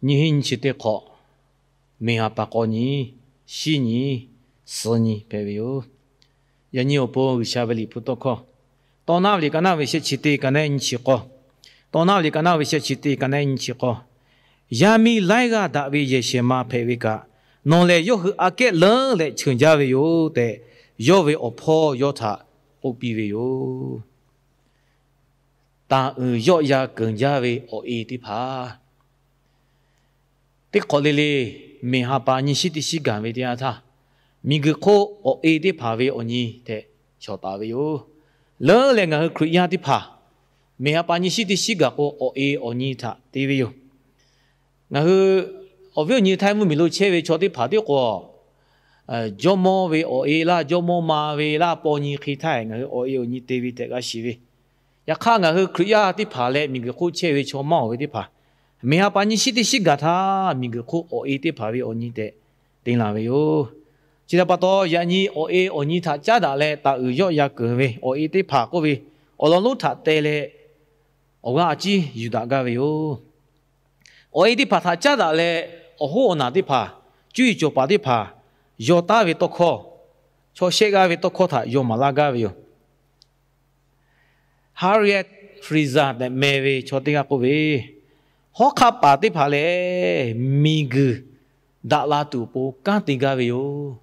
Nyiˇ hinˉ nyiˇ chi teˇ hk'awꞈ, meˬ ha pa k'aw nyi, shiˉ nyi, suhˍ nyi hpehꞈ ve yoˬ. Yaꞈ nyi awˬ pon G'uiˬsha ve liꞈ hpu tawˇ hkawˇ, Tawˇ naˉ ve liꞈ ka naˉ ve shehˆ chi teˇ ka nehˉ nyiˇ chi k'awˇ, Tawˇ naˉ ve liꞈ ka naˉ ve shehˆ chi teˇ ka nehˉ nyiˇ chi k'awˇ, Yaˇ miˇ laiˉ g'aˇ daꞈ ve yehˬ shehˍ ma hpehꞈ ve kaꞈ, nawˬ lehˬ yawˇ hui aꞈ kehˉ leuˉ leh cheuˬ jaˇ ve yoˬ tehꞈ, yawˇ ve awˬ hpawˇ yawˇ htaꞈ k'oˆ piˇ ve yoˬ. Taˍ uiˍ yawˆ yan keunˍ jaˇ ve awˬ e teˇ hpaˍ. Teˇ hk'awꞈ le le, meˬ ha pa nyiˇ shiˉ teˇ shiˉ gaˬ ve teˇ yanˇ htaˇ, miˬguiˬ hk'oˆ awˬ e teˇ hpaˍ ve awˬ nyi tehꞈ shawˍ taˍ ve yoˬ. Leuˉ leh ngaˬ hui Hkriꞈ yaˇ teˇ hpaˍ, meˬ ha pa nyiˇ shiˉ teˇ shiˉ gaˬ k'o, awˬ e awˬ nyi htaꞈ te ve yoˬ. Ngaˬ hui awˬ viˉ awˬ nyi Htaiˇ mvuhˇmiˬ lo chehˇ ve chaw teˇ hpaˍ tiˉ k'o, jawˇmawˇ ve awˬ e laˇ, jawˇmawˇ ma ve laˇ, paw nyi hk'e htaˇ ngaˬ hui awˬ e awˬ nyi te ve tehꞈ g'a shiˍ ve. Yaꞈ hk'aˇ, ngaˬ hui Hkriꞈ yaˇ teˇ hpaˍ leh miˬguiˬ hk'oˆ chehˇ ve chaw mawˇ ve teˇ hpaˍ, meˬ ha pa nyiˇ shiˉ teˇ shiˉ gaˬ htaˇ, miˬguiˬ hk'oˆ awˬ e teˇ hpaˍ ve awˬ nyi tehꞈ te laˬ ve yoˬ. Chi htaꞈ pa taw, yaꞈ nyi awˬ e awˬ nyi htaꞈ caˉ daꞈ leh taˍ uiˍ yawˆ yan keunˍ ve awˬ e teˇ hpaˍ k'oˆ ve awˬ lawn lonˉ htaꞈ te leh awˬ g'aˇ a ciˉ yuˬ daꞈ gaˇ ve yoˬ. Awˬ e teˇ hpaˍ htaꞈ caˉ daꞈ leh, awˬ hoˉ awˬ naˬ teˇ hpaˍ, cuˇ yiˍ cawˬ paˍ teˇ hpaˍ, yaw taˉ ve tawˇ hkawˇ, chaw shehˆ g'aˇ ve tawˇ hkawˇ htaꞈ yaw maˍ laˇ gaˇ ve yoˬ. Harriet Fraser tehꞈ meh ve chaw teˇ g'aˇ k'oˆ ve, Hawˉ hk'aˆ paˍ teˇ hpaˍ lehˬ, miˬguiˬ daꞈ la tuˬ awˬ pon kanˉ te gaˇ ve yoˬ.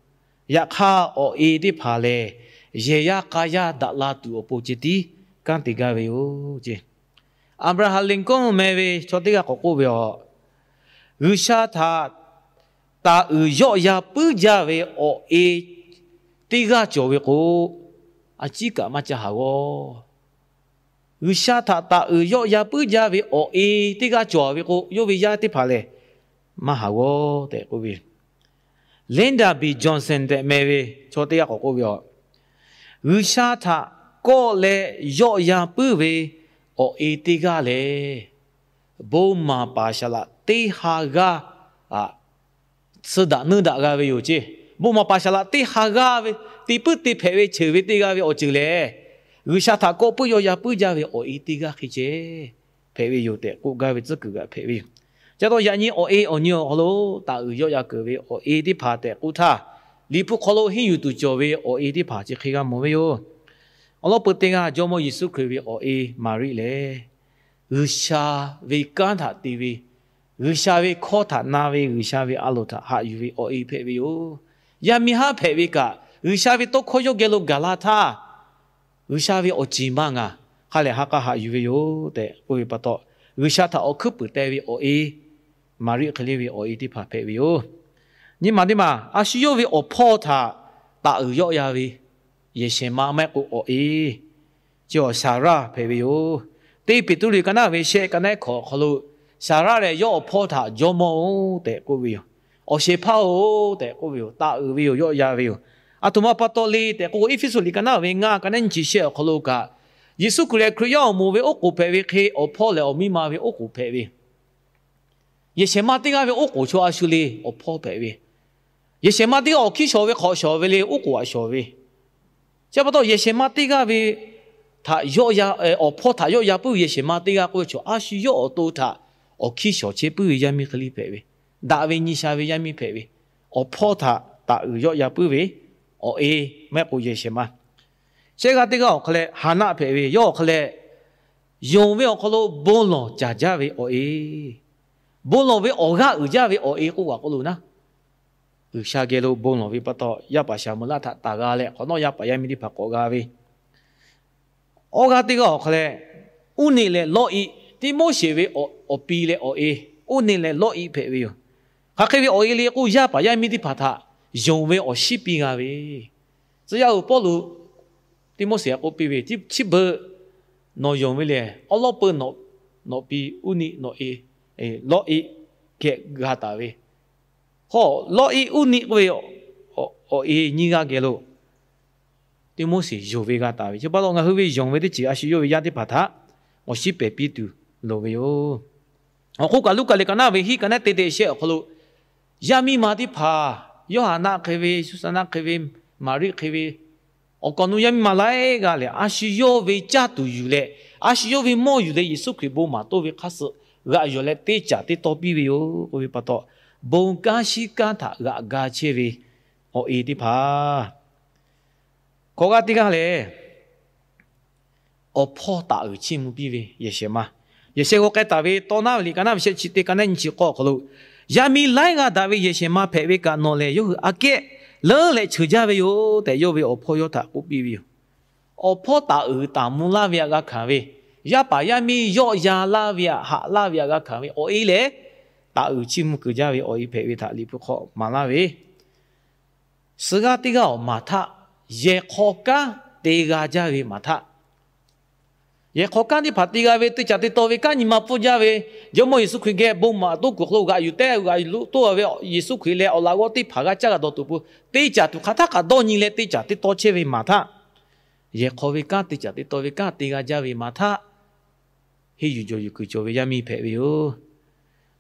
Yaꞈ hk'aˇ, awˬ e teˇ hpaˍ lehˬ, yehˬ yaˇ k'a yaˇ daꞈ la tuˬ awˬ pon ceh tiˉ kanˉ te gaˇ ve yoˬ ce. Abraham Lincoln meh ve chaw teˇ g'aˇ k'awꞈ k'oˆ ve, G'uiˬsha htaꞈ taˍ uiˍ yawˆ yan puiˉ jaˇ ve awˬ e teˇ g'aˇ cawˬ ve k'o, a ciˉ kaꞈ maˇ ca haˍ g'awˇ. G'uiˬsha htaꞈ taˍ uiˍ yawˆ yan puiˉ jaˇ ve awˬ e teˇ g'aˇ cawˬ ve k'o, yawˇ ve yaˇ teˇ hpaˍ lehˬ maˇ haˍ g'awˇ tehꞈ k'oˆ ve. Lyndon B. Johnson tehꞈ meh ve chaw teˇ g'aˇ k'awꞈ k'oˆ ve, G'uiˬsha htaꞈ kawˆ leh yawˆ yan puiˉ ve awˬ e teˇ g'aˇ lehˬ, bon maˍ paˍ saˍ laꞈ teˇ ha g'aˇ suh daꞈ nuˇ daꞈ g'a ve yoˬ ce. Bon maˍ paˍ saˍ laꞈ teˇ ha g'aˇ ve te puiˉ te hpehꞈ ve ceuˬ ve teˇ g'aˇ ve awˬ ceuˬ lehˬ, G'uiˬsha htaꞈ kawˆ puiˉ yawˆ yan puiˉ jaˇ ve awˬ e teˇ g'aˇ hk'e ceh hpehꞈ ve yoˬ tehꞈ k'oˆ gaˇ ve tcuhˉ kuiˬ g'aꞈ hpehꞈ ve yoˬ. Chi pa taw, yaꞈ nyi awˬ e awˬ nyi awˬ hk'aw lo taˍ uiˍ yawˆ yan keunˍ ve awˬ e teˇ hpaˍ tehꞈ k'oˆ htaˇ, Liꞈ hpu hk'aw lo henˇ yuˬ tuˬ cawˬ ve awˬ e teˇ hpaˍ chi hk'e g'a mawˬ ve yoˬ. Awˬ lawn peuˬ teˇ g'aˇ Jawˇmawˇ Yeˍsuˆ Hkriꞈ ve awˬ e Maˍriˆ lehˬ, G'uiˬsha ve kanˉ htaꞈ te ve, G'uiˬsha ve hkawˇ htaꞈ na ve, G'uiˬsha ve a loˍ htaꞈ haꞈ yuˬ ve awˬ e hpehꞈ ve yoˬ. Yaˇ miˇ haˉ hpehꞈ ve kaꞈ, G'uiˬsha ve tawˇ hkawˇ yawˇ geh lo gaˬ la htaˇ, G'uiˬsha ve awˬ ceˬ maˇ ngaˬ hk'a lehˬ ha k'a haꞈ yuˬ ve yoˬ tehꞈ k'oˆ ve pa taw, G'uiˬsha htaꞈ awˬ hkuiˉ puiˍ teh ve awˬ e Maˍriˆ hk'e le ve awˬ e teˇ hpaˍ hpehꞈ ve yoˬ. Nyi ma teˇ maˬ, a shu yawˇ ve awˬ hpawˇ htaꞈ taˍ uiˍ yawˆ yan ve yehˬ shehˍ ma maˇ heˆ k'o awˬ e, chi awˬ Saˍraˇ hpehꞈ ve yoˬ. Teˇ Peˍtruˆ liꞈ ka naˉ ve shehˆ ka naˉ hkawꞈ awˬ hk'aw lo, Saˍraˇ lehˬ yawˇ awˬ hpawˇ htaꞈ jawˇmawˇ-oˬ tehꞈ k'oˆ ve yoˬ. Awˬ shehˍ hpaˇ-oˬ tehꞈ k'oˆ ve yoˬ. Taˍ uiˍ ve yoˬ, yawˆ yan ve yoˬ. Aˬ htoꞈ ma pa taw le tehꞈ k'oˆ k'o, Eˇfeˇsuꞈ liꞈ ka naˉ ve ngaˇ ka naˉ nyiˇ chi shehˆ awˬ hk'aw lo kaꞈ, Yeˍsuˆ Hkriꞈ lehˬ Hkriꞈ yaˇ awˬ moˍ ve oˉ k'oˍ hpehꞈ ve hk'e, awˬ hpawˇ lehˬ awˬ miˇ ma ve oˉ k'oˍ hpehꞈ ve yehˬ shehˍ ma teˇ g'aˇ ve oˉ k'oˍ chaw a shu le awˬ hpawˇ hpehꞈ ve. Yehˬ shehˍ ma teˇ g'aˇ awˬ hkiˇ shawˍ ve hk'awꞈ shawˍ ve le oˉ k'oˍ aꞈ shawˍ ve. Chi pa taw yehˬ shehˍ ma teˇ g'aˇ ve htaꞈ yawˆ yan, awˬ hpawˇ htaꞈ yawˆ yan puiˉ ve yehˬ shehˍ ma teˇ g'aˇ k'oˆ ve chaw a shu yawˇ awˬ to htaꞈ awˬ hkiˇ shawˍ chehˇ puiˉ ve yaˇ miˇ hk'e le hpehꞈ ve. Daꞈ ve nyi sha ve yaˇ miˇ hpehꞈ ve. Awˬ hpawˇ htaꞈ taˍ uiˍ yawˆ yan puiˉ ve awˬ e, maˇ heˆ k'o yehˬ shehˍ ma. Shehˆ g'aˇ teˇ g'aˇ awˬ hk'aw leh Haˍnaˆ hpehꞈ ve, yawˇ awˬ hk'aw leh yonˍ ve awˬ hk'aw lo bon lawˬ caˍ jaˇ ve awˬ e, bon lawˬ ve awˬ g'aˇ uiˍ jaˇ ve awˬ e k'oˆ kaꞈ k'oˆ lo naˉ, G'uiˬsha geh lo bon lawˬ ve pa taw, yaˇ paˍ Saˍmo laˆ htaꞈ taˍ g'a leh hk'awꞈ nawˉ yaˇ paˍ yaˇ miˇ teˇ hpaˍ k'awꞈ g'a ve. Awˇ g'aˇ teˇ g'aˇ awˬ hk'aw leh Uˇniˆ leh Lawˇiˆ, Tiˆmoˉseˍ ve awˬ pi leh awˬ e, Uˇniˆ leh Lawˇiˆ hpehꞈ ve yoˬ. Hk'aˬ hk'e ve awˬ e le k'o, yaˇ paˍ yaˇ miˇ teˇ hpaˍ htaꞈ yonˍ ve awˬ shiˉ piˇ g'a ve. Tcuh yaˇ uˬ Pawˇluꞈ Tiˆmoˉseˍ htaꞈ k'oˆ piˇ ve, Chi beuꞈ nawˬ yonˍ ve lehˬ, awˉ lawˉ peuˬ nawˬ pi Uˇniˆ nawˬ e Lawˇiˆ geh g'a taˍ ve, hawˉ Lawˇiˆ Uˇniˆ k'oˆ ve awˬ e nyiˇ g'aˇ geh lo Tiˆmoˉseˍ yonˍ ve g'a taˍ ve. Chi pa taw ngaˬ hui ve yonˍ ve teˇ ceuˬ a shu yawˇ ve yaˇ teˇ hpaˍ htaꞈ awˬ shiˉ pehˍ piˇ tuˬ loˍ ve yoˬ. Awˬ hk'oˆ kaꞈ Luˉkaꞈ liꞈ ka naˉ ve hiˉ ka naˉ te te shehˆ awˬ hk'aw lo, yaˇ miˇ ma teˇ hpaˍ, Yawˇhanˍnaˆ hk'e ve, Suˍsanˍnaˆ hk'e ve, Maˍriˆ hk'e ve, awˬ kaˍ awˬ nu yaˇ miˇ ma laiˉ g'aˇ lehˬ, a shu yawˇ ve caˇ tuˬ yuˬ leh, a shu yawˇ ve mawˇ yuˬ leh Yeˍsuˆ Hkriꞈ bon maˍ toˇ ve hk'a suh g'aꞈ yuˬ leh teˇ caˍ teˇ tawˇ piˇ ve yoˬ k'oˆ ve pa taw, bon kanˉ shiˉ kanˉ htaꞈ g'aꞈ ga chehˇ ve awˬ e teˇ hpaˍ. Hk'awꞈ g'aˇ teˇ g'aˇ lehˬ, awˬ hpawˇ taˍ uiˍ chiˇ mvuh piˇ ve yehˬ shehˍ ma. Yehˬ shehˍ g'aw k'ai taˍ ve tawˇ naˉ ve liꞈ ka naˉ ve shehˆ chi teˇ ka naˉ nyiˇ chi k'awˇ awˬ hk'aw lo, yaˇ miˇ laiˉ g'aˇ daꞈ ve yehˬ shehˍ ma hpehꞈ ve kaꞈ nawˬ lehˬ yawˇ hui aꞈ kehˉ leuˉ leh cheuˬ jaˇ ve yoˬ tehꞈ, yawˇ ve awˬ hpawˇ yawˇ htaꞈ k'oˆ piˇ ve yoˬ. Awˬ hpawˇ taˍ uiˍ taˍ mvuh laˇ ve htaꞈ g'a hkanˍ ve, yaˇ paˍ yaˇ miˇ yawˆ yan laˇ ve htaꞈ haꞈ laˇ ve htaꞈ g'a hkanˍ ve awˬ e lehˬ, taˍ uiˍ chiˇ mvuh kuiˬ jaˇ ve awˬ e hpehꞈ ve htaꞈ Liꞈ hpu hk'aw maˍ laˇ ve, suh g'aˇ teˇ g'aˇ awˬ maˍ htaˇ, yehˬ hk'aw kanˉ te g'a jaˇ ve maˍ htaˇ, yehˬ hk'aw kanˉ teˇ hpaˍ te g'a ve, te caˍ te taw ve kanˉ nyi ma pfuhˇ jaˇ ve, Jawˇmawˇ Yeˍsuˆ Hkriꞈ geh bon maˍ toˉ kuiˬ hk'aw lo g'aꞈ yuˬ tehˇ g'aꞈ yuˬ toˉ ve Yeˍsuˆ Hkriꞈ leh awˬ laꞈ g'awˇ teˇ hpaˍ g'a caˇ g'a dawˬ tuˬ peuˬ, te caˍ tuˬ hk'aˬ htaˇ k'aꞈ dawˇ nyi leh te caˍ te taw chehˇ ve maˍ htaˇ, yehˬ hk'aw ve kanˉ te caˍ te taw ve kanˉ te g'a jaˇ ve maˍ htaˇ, henˇ yuˬ jawˬ yuˬ kuiˬ cawˬ ve yaˇ miˇ hpehꞈ ve yoˬ.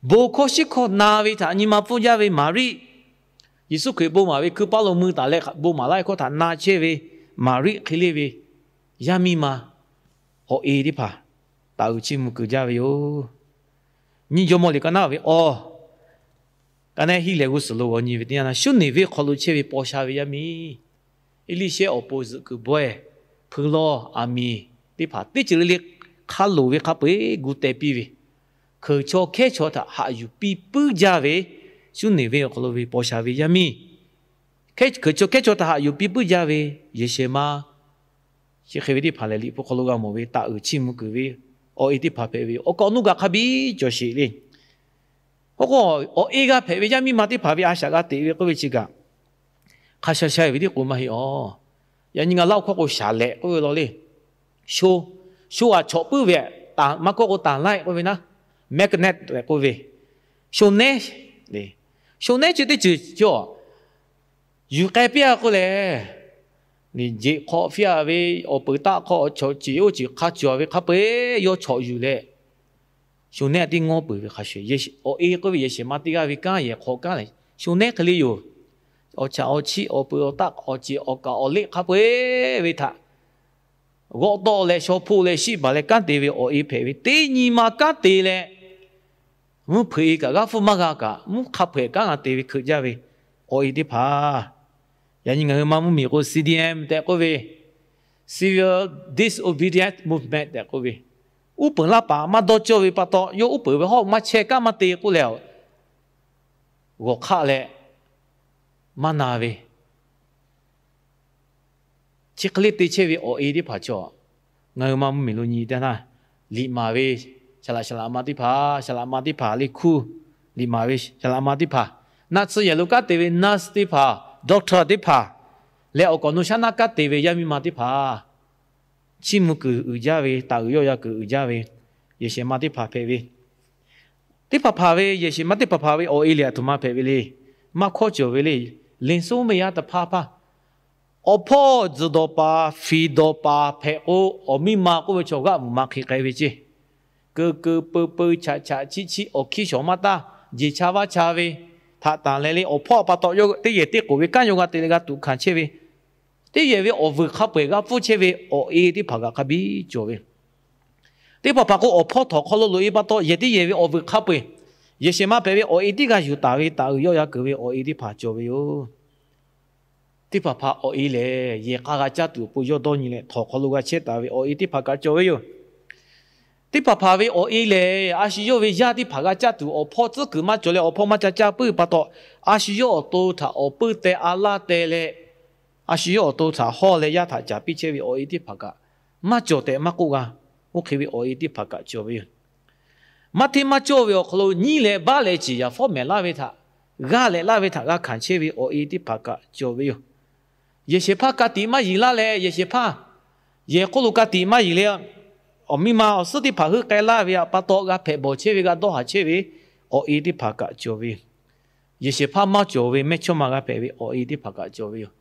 Bon hkawˇ shiˉ hkawˇ na ve htaꞈ nyi ma pfuhˇ jaˇ ve Maˍriˆ, Yeˍsuˆ Hkriꞈ bon maˍ ve hkui paˇ lo mui taˍ leh bon maˍ laˇ ve hkawˇ htaꞈ na chehˇ ve Maˍriˆ hk'e le ve yaˇ miˇ ma awˬ e teˇ hpaˍ taˍ uiˍ chiˇ mvuh kuiˬ jaˇ ve yoˬ. Nyiˇ Jawˇmawˇ liꞈ ka naˉ ve awˬ ka naˉ hiˉ leh g'uˇ suhˍ lo g'aw nyi ve teˇ yanˇ na, Suˉneˍveˆ hk'aw lo chehˇ ve paw sha ve yaˇ miˇ Eˇliˇshehˇ awˬ pon zuhꞈ kuiˬ bawehˇ, hpui lawˇ, aˬ miˍ teˇ hpaˍ teˇ ceuˬ le le hk'a loˍ ve hk'a peu-eˬ gu teh piˇ ve, hkeuˍ chaw hkehˉ chaw htaꞈ haꞈ yuˬ piˇ puiˉ jaˇ ve Suˉneˍveˆ awˬ hk'aw lo ve paw sha ve yaˇ miˇ, hkeuˍ chaw hkehˉ chaw htaꞈ haꞈ yuˬ piˇ puiˉ jaˇ ve yehˬ shehˍ ma, chi hk'e ve teˇ hpaˍ lehˬ, Liꞈ hpu hk'aw lo g'a mawˬ ve taˍ uiˍ chiˇ mvuh kuiˬ ve awˬ e teˇ hpaˍ hpehꞈ ve yoˬ. Awˬ kaꞈ awˬ nuˇ gaˬ hk'a biˇ cawˬ sheˍ le. K'o k'o, awˬ e g'a hpehꞈ ve yaˇ miˇ ma teˇ hpaˍ ve a shaꞈ g'a teꞈ ve k'oˆ ve chi kaꞈ, hk'a sha sha ve teˇ k'o maˇ heˆ awˬ. Yaꞈ nyi ngaˬ Laˇ huˍ hkawˇ k'o shaˍ lehꞈ k'oˆ ve law le. Sho, sho aꞈ chawꞈ puiˉ ve, maˇ kawˆ k'o taˍ laiˆ k'oˆ ve naˉ, magnet tehꞈ k'oˆ ve, sho nehˉ, sho nehˉ chi teˇ ceuˬ cawˬ yuˬ k'ai piˇ-a k'oˆ lehˬ, jeꞈ hk'aw fiˇ-a ve, awˬ peuˬ taˆ hk'aw awˬ chawꞈ ceˬ oˇ ceˬ hk'a cawˬ ve hk'a peu-eˬ yawˇ chawꞈ yuˬ leh, sho nehˉ teˇ ngawˉ peuˬ ve hk'a shuˍ, awˬ e k'oˆ ve yehˬ shehˍ ma teˇ g'aˇ ve kanˉ yehˬ hk'aw kanˉ lehˬ, sho nehˉ hk'e le yoˬ. Awˬ chaꞈ awˬ chiˆ awˬ peuˬ awˬ taˆ awˬ ceˬ awˬ kaˍ awˬ leˆ hk'a peu-eˬ ve htaꞈ g'awˆ tawˆ leh shaw hpoˆ leh shiˆ baˬ leh kanˉ te ve awˬ e hpehꞈ ve, teˇ nyi ma kanˉ te leh, mvuhˇ hpeuꞈ e kaꞈ g'aˇ hpfuhˇ maˇ g'a kaꞈ mvuhˇ hk'a hpeuꞈ kanˉ g'a te ve hkeuꞈ jaˇ ve awˬ e teˇ hpaˍ. Yaꞈ nyi ngaˬ hui maˇ mvuhˇmiˬ k'o C D M tehꞈ k'oˆ ve, Civil Disobedience Movement tehꞈ k'oˆ ve, uˉ peunˍ laˇ paˍ maˇ dawˇ cawˇ ve pa taw, yawˇ uˉ peunˍ ve hawˉ maˇ chehˇ kanˉ maˇ te k'oˆ leh, g'awˬ hk'aˆ leh maˇ na ve, chi hk'e le te chehˇ ve awˬ e teˇ hpaˍ chaw, ngaˬ hui maˇ mvuhˇmiˬ lo nyi teˇ naˇ, liꞈ maˍ ve shaˍ laꞈ shaˍ laꞈ ma teˇ hpaˍ, shaˍ laꞈ ma teˇ hpaˍ le hkuˇ, liꞈ maˍ ve shaˍ laꞈ ma teˇ hpaˍ, naˆ tsuhˇ yehˬ lo kanˉ te ve nurse teˇ hpaˍ, doctor teˇ hpaˍ leh awˬ kaꞈ awˬ nu shaˉ naˆ kanˉ te ve yaˇ miˇ ma teˇ hpaˍ, chiˇ mvuh kuiˬ uiˍ jaˇ ve, taˍ uiˍ yawˆ ya kuiˬ uiˍ jaˇ ve yehˬ shehˍ ma teˇ hpaˍ hpehꞈ ve, teˇ hpaˍ hpaˍ ve yehˬ shehˍ ma teˇ hpaˍ hpaˍ ve awˬ e lehˬ aˬ htoꞈ ma hpehꞈ ve le. Maˇ hkawˇ cawˬ ve le. Liꞈ suˉ meh yaˇ taˍ hpaˇ hpaˇ awˬ hpawˇ tzuhˬ dawˬ paˍ, fiˍ dawˬ paˍ hpehꞈ k'o, awˬ miˇ ma k'oˆ ve chaw g'aˆ mvuhˬ ma hk'e k'ai ve ceˇ. Keu keu peu peu chaꞈ chaꞈ chiˆ chiˆ awˬ hkiˇ shawˍ maˇ taˇ, jeˬ cha vaˇ cha ve htaꞈ tanˬ leh le, awˬ hpawˇ pa taw yawˇ teˇ yehˬ teˇ k'oˍ ve kanˉ yawˇ g'a te leh g'a tuꞈ hkanˍ chehˇ ve, teˇ yehˬ ve awˬ vuiˬ hk'a peu-eˬ g'a pfuhˇ chehˇ ve awˬ e teˇ hpaˍ kaꞈ hk'a biˇ cawˬ ve. Teˇ hpaˍ hpaˍ k'o, awˬ hpawˇ htawnˍ hk'aw lo loꞈ e pa taw, yehˬ teˇ yehˬ ve awˬ vuiˬ hk'a peu-eˬ, yehˬ shehˍ ma hpehꞈ ve awˬ e tiˉ g'a yuˬ taˍ ve, taˍ uiˍ yawˆ ya kuiˬ ve awˬ e teˇ hpaˍ cawˬ ve yoˬ. Teˇ hpaˍ hpaˍ awˬ e lehˬ, yehˬ k'a g'a caˇ tuˬ awˬ pon yawˇ dawˇ nyi leh htawnˍ hk'aw lo g'a chehˇ taˍ ve awˬ e teˇ hpaˍ kaꞈ cawˬ ve yoˬ. Teˇ hpaˍ hpaˍ ve awˬ e lehˬ, a shu yawˇ ve yaˇ teˇ hpaˍ g'a caˇ tuˬ awˬ hpawˇ tcuhˉ kuiˬ maˇ cawˬ leh, awˬ hpawˇ maˇ ca caˇ puiˉ pa taw, a shu yawˇ awˬ to htaꞈ awˬ puiˇ teh a laˇ teh leh, a shu yawˇ awˬ to htaꞈ hawˇ leh yaˇ htaꞈ caˍ piˇ chehˇ ve awˬ e teˇ hpaˍ kaꞈ maˇ cawˬ tehꞈ maˇ k'oˆ g'a. Oˇ hk'e ve awˬ e teˇ hpaˍ kaꞈ cawˬ ve yoˬ. Maˇ hteˇ maˇ cawˇ ve awˬ hk'aw lo nyiˉ leh baˆ leh ciˍ yaˍ fawˉ mehˍ laˇ ve htaꞈ, g'aˇ leh laˇ ve htaꞈ g'a hkanˍ chehˇ ve awˬ e teˇ hpaˍ kaꞈ cawˬ ve yoˬ. Yehˬ shehˍ hpaˇ ka tiꞈ maˇ yeˬ laˇ leh, yehˬ shehˍ hpaˇ yehˬ hk'oˆ lo ka tiꞈ maˇ yeˬ leh, awˬ miˇ ma awˬ suhˉ teˇ hpaˍ heuˆ k'ai laˇ ve pa taw g'a hpehꞈ bawˬ chehˇ ve, g'a dawˇ haˍ chehˇ ve awˬ e teˇ hpaˍ kaꞈ cawˬ ve yoˬ. Yehˬ shehˍ hpaˇ maˇ cawˬ ve mehˇchawˇma g'a hpehꞈ ve awˬ e teˇ hpaˍ kaꞈ cawˬ ve yoˬ.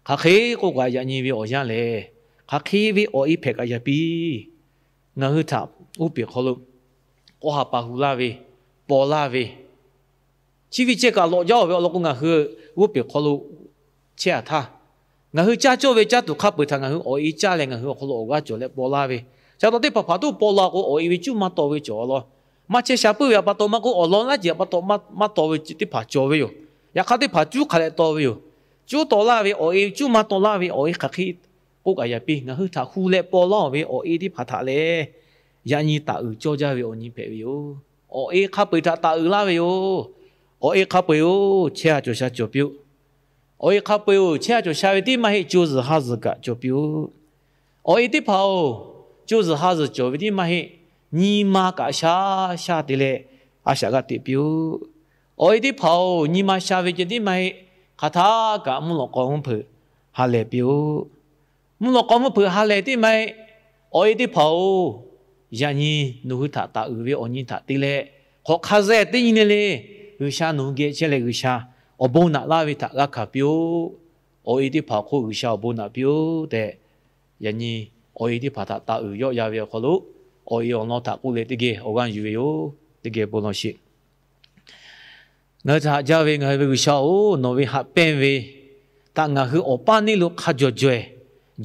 Hk'aˬ hk'e k'oˆ kaꞈ, yaꞈ nyi ve awˬ yanˇ lehˬ, hk'aˬ hk'e ve awˬ e hpehꞈ kaꞈ yaꞈ piˇ. Ngaˬ hui htaꞈ g'oˇ peˬ hk'aw lo k'awˇ ha pa hu laˇ ve, paw laˇ ve, chi ve ceh kaꞈ lawꞈ jaˇ-oˬ ve awˬ lawn k'o, ngaˬ hui g'oˇ peˬ hk'aw lo chehˇ-a htaˇ, ngaˬ hui caˇ cawˇ ve caˇ tuˬ hk'a peu-eˬ htaꞈ ngaˬ hui awˬ e caˇ leh ngaˬ hui awˬ hk'aw lo awˬ g'aˇ cawˬ leh paw laˇ ve, ca taw teˇ hpaˍ hpaˍ tuˉ paw la k'o, awˬ e ve cuˇ maˇ taw ve cawˬ law. Maˇ chehˇ sha puiˉ ve pa taw maˇ k'oˆ, awˬ lawn laˇ jeˬ pa taw maˇ taw ve ceuˬ teˇ hpaˍ cawˬ ve yoˬ. Yaꞈ hk'aˇ teˇ hpaˍ cuˉ hk'aˬ lehˬ taw ve yoˬ. Cuˉ taw laˇ ve awˬ e, cuˉ maˇ taw laˇ ve awˬ e hk'aˬ hk'e k'oˆ kaꞈ yaꞈ piˇ, ngaˬ hui htaꞈ hu leh paw laˇ-oˬ ve awˬ e teˇ hpaˍ htaꞈ lehˬ, yaꞈ nyi taˍ uiˍ cawˇ jaˇ ve awˬ nyi hpehꞈ ve yoˬ. Awˬ e hk'a peu-eˬ htaꞈ taˍ uiˍ laˇ ve yoˬ. Awˬ e hk'a peu-eˬ-oˬ, chehˇ ha cawˬ sha cawˬ piˇ-oˆ. Awˬ e hk'a peu-eˬ-oˬ, chehˇ ha cawˬ sha ve tiˉ maˇ heˆ, co zuhˬ ha zuhˬ kaꞈ cawˬ piˇ-oˆ. Awˬ e teˇ hpaˍ-oˬ, co zuhˬ ha zuhˬ cawˬ ve tiˉ maˇ heˆ, nyi ma kaꞈ sha sha te leh a shaꞈ g'a teꞈ piˇ-oˆ. Awˬ e teˇ hpaˍ-oˬ, nyi ma sha ve ceh tiˉ maˇ heˆ, hk'aˬ htaˇ kaꞈ mvuhˇ lawꞈ k'aw mvuhˇ hpeuꞈ ha lehˬ piˇ-oˆ. Mvuhˇ lawꞈ k'aw mvuhˇ hpeuꞈ ha lehˬ tiˉ maˇ heˆ, awˬ e teˇ hpaˍ-oˬ, yaꞈ nyi nawˬ hui htaꞈ taˍ uiˍ ve awˬ nyi htaꞈ te leh, hk'awꞈ hk'a zeh teˇ nyi le le, G'uiˬsha nawˬ hui geh chehˇ leh G'uiˬsha awˬ bon naꞈ laˇ ve htaꞈ g'a hkanˍ piˇ-oˆ. Awˬ e teˇ hpaˍ awˬ hk'oˆ G'uiˬsha awˬ bon naꞈ piˇ-oˆ tehꞈ, yaꞈ nyi awˬ e teˇ hpaˍ htaꞈ taˍ uiˍ yawˆ ya ve awˬ hk'aw lo, awˬ e awˬ lawn htaꞈ k'oˆ leh teˇ geh awˬ g'aˇ yuˬ ve yoˬ. Teˇ geh bon lawˬ sheˍ. Ngaˬ hui htaꞈ haꞈ jaˇ ve ngaˬ hui ve G'uiˬsha-oˬ, nawˬ ve haꞈ pehnˇ ve htaꞈ ngaˬ hui awˬ paˇ neˇ lo hk'a jawˬ jawehˬ,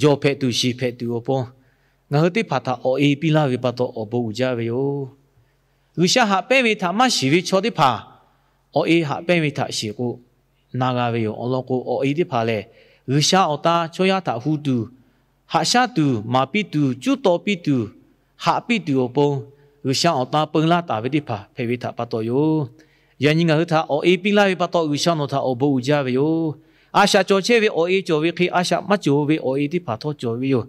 jawˬ hpehꞈ tuˬ shiˍ hpehꞈ tuˬ awˬ pon, ngaˬ hui teˇ hpaˍ htaꞈ awˬ e piˇ laˇ ve pa taw awˬ bon uiˍ jaˇ ve yoˬ. G'uiˬsha haꞈ pehnˇ ve htaꞈ maˇ shiˍ ve chaw teˇ hpaˍ, awˬ e haꞈ pehnˇ ve htaꞈ shiˍ k'o, na g'a ve yoˬ. Awˬ lawn k'o, awˬ e teˇ hpaˍ lehˬ, G'uiˬsha awˬ ta chaw yaˇ htaꞈ hu tuˬ, haꞈ shaˉ tuˬ, maˍ piˇ tuˬ, cuˉ taw piˇ tuˬ, haꞈ piˇ tuˬ awˬ pon, G'uiˬsha awˬ ta peu laˇ taˍ ve teˇ hpaˍ hpehꞈ ve htaꞈ pa taw yoˬ. Yaꞈ nyi ngaˬ hui htaꞈ awˬ e piˇ laˇ ve pa taw, G'uiˬsha nawˬ htaꞈ awˬ bon uiˍ jaˇ ve yoˬ. A shaꞈ cawˬ chehˇ ve awˬ e cawˬ ve hk'e, a shaꞈ maˇ cawˬ ve awˬ e teˇ hpaˍ htawˇ cawˬ ve yoˬ.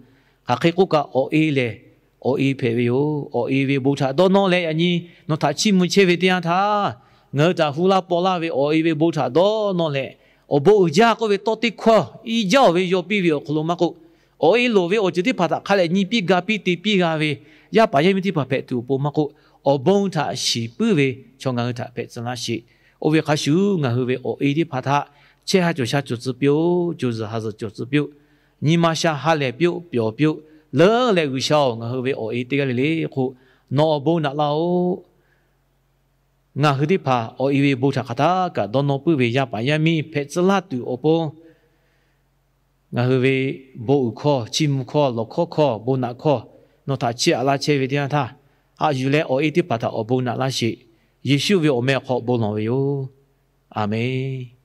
Hk'aˬ hk'e k'oˆ kaꞈ, awˬ e lehˬ awˬ e hpehꞈ ve yoˬ. Awˬ e ve bon htaꞈ dawˇ nawˇ leh yaꞈ nyi nawˬ htaꞈ chiˇ mvuh chehˇ ve teˇ yanˇ htaˇ, ngaˬ hui htaꞈ hu laˇ paw laˇ ve awˬ e ve bon htaꞈ dawˇ nawˇ leh, awˬ bon uiˍ jaˇ k'oˆ ve tawˇ teˇ hkawˇ i jaˇ-oˬ ve yaw piˇ ve awˬ hk'aw lo maˇ k'oˆ, awˬ e loˍ ve awˬ ceuˬ teˇ hpaˍ htaꞈ hk'a lehˬ nyi piˇ ga piˇ te piˇ g'a ve yaˇ paˍ yaˇ miˇ teˇ hpaˍ hpehꞈ tuˬ awˬ pon maˇ k'oˆ, awˬ bon htaꞈ shiˍ puiˉ ve chaw ngaˬ hui htaꞈ hpehꞈ tcuh laˇ sheˍ. Oˇ ve hk'a shuˍ, ngaˬ hui ve awˬ e teˇ hpaˍ htaꞈ chehˇ ha cawˬ sha cawˬ tcuh piˇ-oˆ. Co zuhˬ ha zuhˬ cawˬ tcuh piˇ-oˆ. Nyi ma sha ha lehˬ piˇ-oˆ, pyawˬ piˇ-oˆ. Leuˉ leh G'uiˬsha-oˬ, ngaˬ hui ve awˬ e teˇ g'aˇ le le hk'oˆ nawˬ awˬ bon naꞈ laˇ-oˆ. Ngaˬ hui teˇ hpaˍ awˬ e ve bon htaꞈ hk'aˬ htaˇ kaꞈ dawˇ nawˇ puiˉ ve yaˇ paˍ yaˇ miˇ hpehꞈ tcuh laˇ tuˬ awˬ pon, ngaˬ hui ve bon uiˍ hkawˇ, chiˇ mvuh hkawˇ, lawˬ hkawˇ hkawˇ, bon naꞈ hkawˇ, nawˬ htaꞈ chiˇ aꞈ laˇ chehˇ ve teˇ yanˇ htaˇ, haꞈ yuˬ leh awˬ e teˇ hpaˍ htaꞈ awˬ bon naꞈ laˇ sheˍ. Yeˍsuˆ ve awˬ meh awˬ hk'aw bon lawˬ ve yoˬ. Aˬmenˍ.